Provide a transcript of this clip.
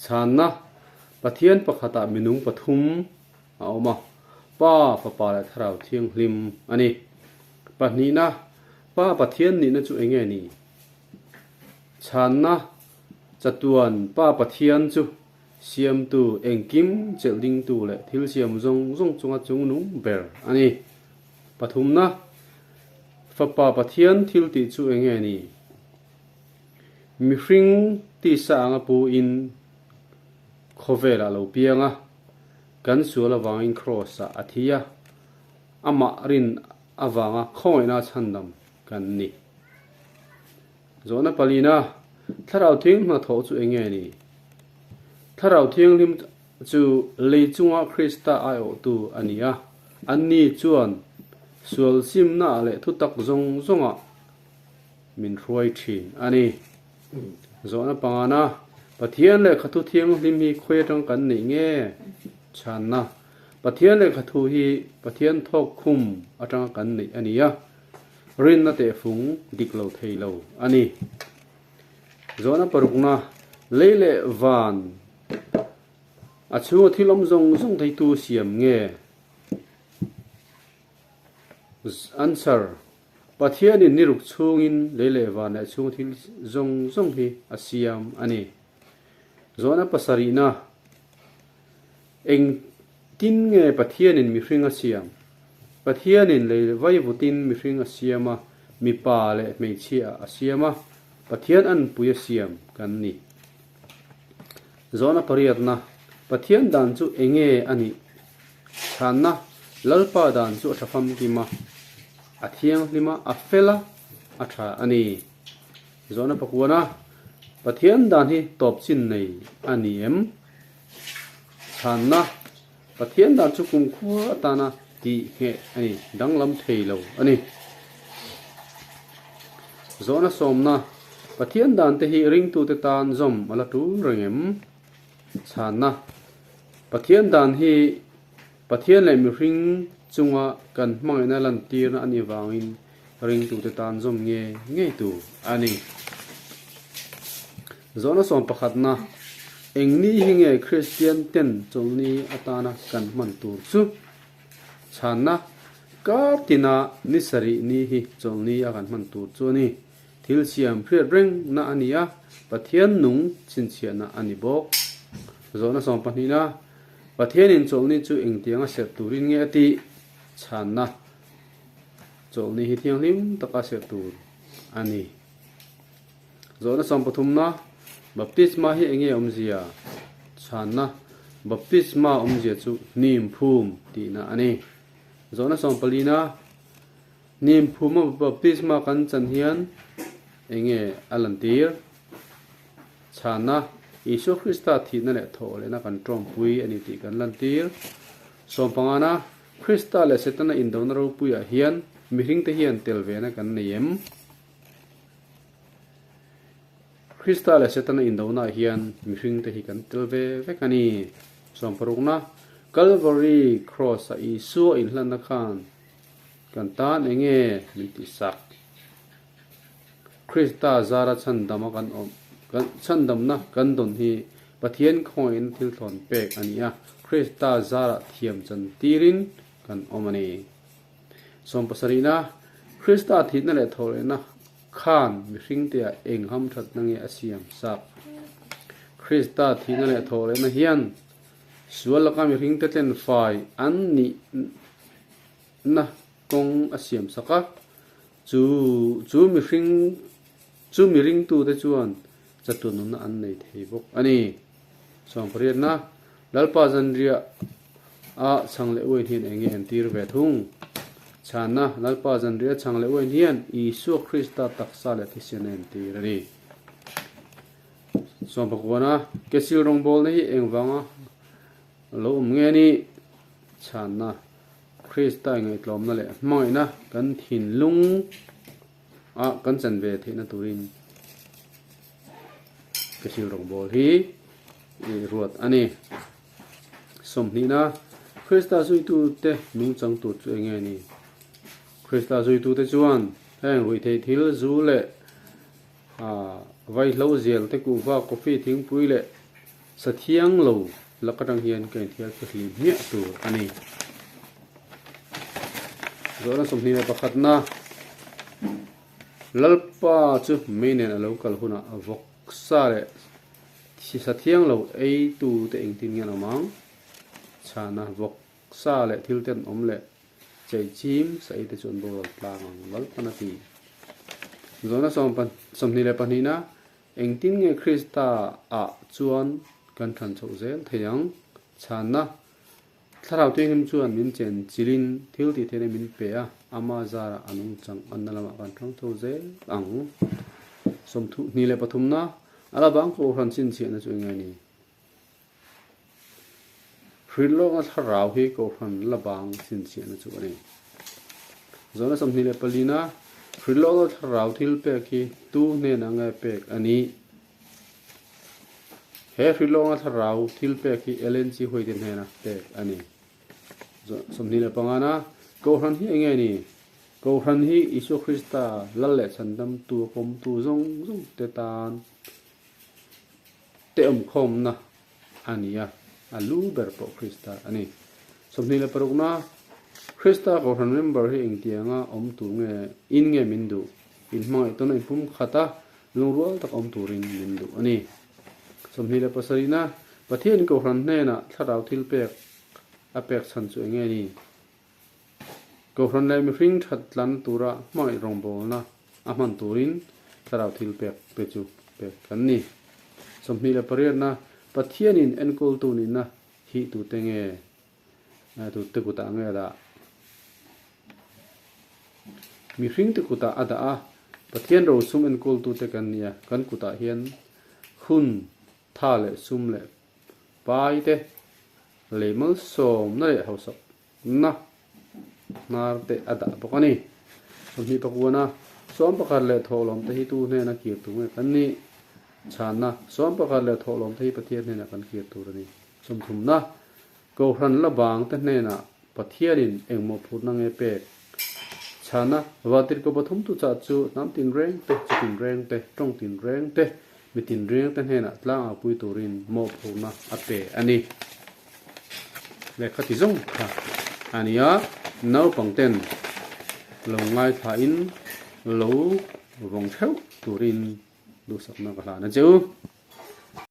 Chhanna, Pathian pakhatah minung pathum a awm a, Pa, Fapa leh Thlarau Thianghlim a ni. Pahnihna, Pa Pathian nihna chu enge ni? Chhanna, Chatuan Pa Pathian chu Siamtu, engkim chelh dingtu leh thil siam zawng zawng chunga chungnung ber a ni. Pathumna, Fapa Pathian thil tih chu enge ni? Mihring tisa anga pu in khawvelah lo piang a, kan sual avangin Kraws ah a thi a, amah rin avanga khawngaihna chhandam kan ni. Zawhna palina, Thlarau Thianghlim hnathawh chu enge ni? Thlarau Thianghlim chu lei chunga Krista aiawhtu a ni a, anni chuan sual simnaah leh thutak zawng zawngah min hruai thin a ni. Zawhna pangana, Pathian lehkhathu thianghlim hi khawi atang kan neih nge? Chhanna, Pathian lehkhathu hi Pathian thawk khum atanga kan neih a ni a, rinna tehfung dik lo thei lo a ni. Zawhna parukna, Lei leh van a chhunga thil awm zawng zawng theitu siam nge? Answer, Pathianin ni ruk chhungin lei leh van leh chhung thil zawng zawng hi a siam a ni. Zawhna pasarihna, Eng tin nge Pathianin mihring a siam? Pathianin lei vaivutin mihring a siam a, mipa leh hmeichhia a siam a, Pathian anpui a siam kan ni. Zawhna pariatna, Pathian dan chu enge a nih? Chhanna, Lalpa dan chu a tha famkim a, a thianghlim a, a fel a, a tha a ni. Zawhna pakuana, Pathian dan hi tawp chin nei a ni em? Chhanna, Pathian dan chu kumkhua atana tih ngheh a ni, danglam thei lo a ni. Zawhna sawmna, Pathian dan te hi ringtute tan zawm a la tul reng em? Chhanna, Pathian dan hi Pathian leh mihring chunga kan hmangaihna lantirna a nih vangin ringtute tan zawm nge ngei tur a ni. Zawhna sawm pakhatna, Eng ni hi nge Kristian ten chawlhni atana kan hman tur chu? Chhanna, Kar tina ni sarih ni hi chawlhni a kan hman tur chu a ni. Thil siam hriat reng na a ni a, Pathian nung chhinchhiahna a ni bawk. Zawhna 12na, Pathianin chawlhni chu engtianga serh turin nge a tih? Chhanna, Chawlhni hi thianghlim taka serh tur a ni. Zawhna 13na, Baptisma hi enge awmzia? Chhanna, Baptisma awmzia chu hnim phum tihna a ni. Zawhna 14na, Hnim phuma baptisma kan chan hian enge a lantir? Chhana, Isua Krista thihna leh thawhlehna kan tawmpui a ni tih kan lantir. Sawmpangana, Krista leh Setana indona ropuiah hian mihringte hian tel vena kan nei em? Krista leh Setana indonaah hian mihringte hi kan tel ve vek a ni. Sawmparukna, Calvary Cross-a Isua inhlanna khan Kan tan enge min tihsak? Krista zara chhandama kan awm, kan chhandamna kan dawn hi Pathian khawngaihna thil thlawn pek a ni a, Krista zara thiam chan tirin kan awm a ni. Sawmpasarihna, Krista thihna leh thawhlehna khan mihringteah eng hamthatna nge a siam sak? Krista thihna leh thawhlehna hian sual laka mihringte tlenfai an nih na kawng a siam sak a, chu chu mihring chu miringtute chuan chatuan nunna an nei thei bawk a ni. Sawmpariatna, Lalpa zanriah a chhang leh uain hian eng nge entir ve thung? Chhanna, Lalpa zanriah a chhang leh uain hian Isua Krista taksa leh thisen a entir a ni. Sawmpakuana, Kesil rawngbawlna hi engvanga lo awm nge ni? Chhanna, Krista ngaihtlawmna leh hmangaihna kan thinlung a kan chan ve theihna turin ka thil rawngbawl hi i ruat a ni. Sawmhnihna, Krista zuitute nungchang tur chu enge ni? Krista zuitute chuan heng ruihtheih thil zu leh vaihlo zial te kuhva, coffee, thingpui leh. Sa thiang lo lak atang hian ka inthiar fihlim hmiah tur a ni. Zawhna 21 na Lalpa chu mei nen a lo kal hunah vawksa leh sa thiang lo ei tute engtin nge an awm ang? Chhana vawksa leh thil ten awm leh cheichim sa ei te chu an boral tlang ang Lalpan a ti. Zawhna 22 na Engtin nge Krista ah chuan kan than chhoh zel thei ang? Chhanna, Thlarau Thianghlim chuan min chen chilhin thil tih theihna min pe a, ama zarah a nungchang anna lamah kan thang chho zel ang. 23 na, A la bang Kohhran chhinchhiahna chu eng nge ni? Hrilhlawkna thlarau hi Kohhran la bang chhinchhiahna chu a ni. Zawhna 24 na, Hrilhlawkna thlarau thil pek hi tu hnenah nge pek a nih? He hrilhlawkna thlarau thil pek hi LNC huaite hnena pek a ni. 25 na, Kohhran hi eng nge ni? Kohhran hi Isua Krista Lal leh Chhandamtu a pawmtu zawng zawng te tan te awmkhawmna a ni a, a lu ber pawh Krista a ni. 26 na, Krista Kohhran member hi engtianga awm tur nge, in nge min duh? In hmangaih tawn a inpum khat a, lungrual tak awm turin min duh a ni. 27 na, Pathian Kohhran hnenah thlarau thil pek a pek chhan chu enge ni? Kohhran leh mihring that tlan tura hmangaih rawngbawlna a hman turin thlarau thil pek te chu pek kan ni. 28 na, Pathianin enkawltu nihna hi tute nge tute kutah nge a dah? Mihring te kutah a dah a, Pathian rosum enkawltute kan ni a, kan kutah hian hun tha leh sum leh pai te, lei malsawmna leh hausak Na hnar te a dah bawk a ni. 29 a, 11 leh thawhlawm te hi tu hnena kir tur nge kan nih? Chhanna, 11 leh thawhlawm te hi Pathian hnenah kan kir tur a ni. 30 na, Kohhran la bang te hnenah Pathianin engmaw phurna nge pek? Chhanna, Vatirhko pathum tu chah chu hnam tinreng te, chi tinreng te, tawng tinreng te, mi tinreng te hnenah tlang au pui turin mawhphurhna a pe a ni. Lehkha ti zawng kha a ni a, naupang ten lo ngaithlain lo vawng theuh turin duhsakna ka hlan a che u.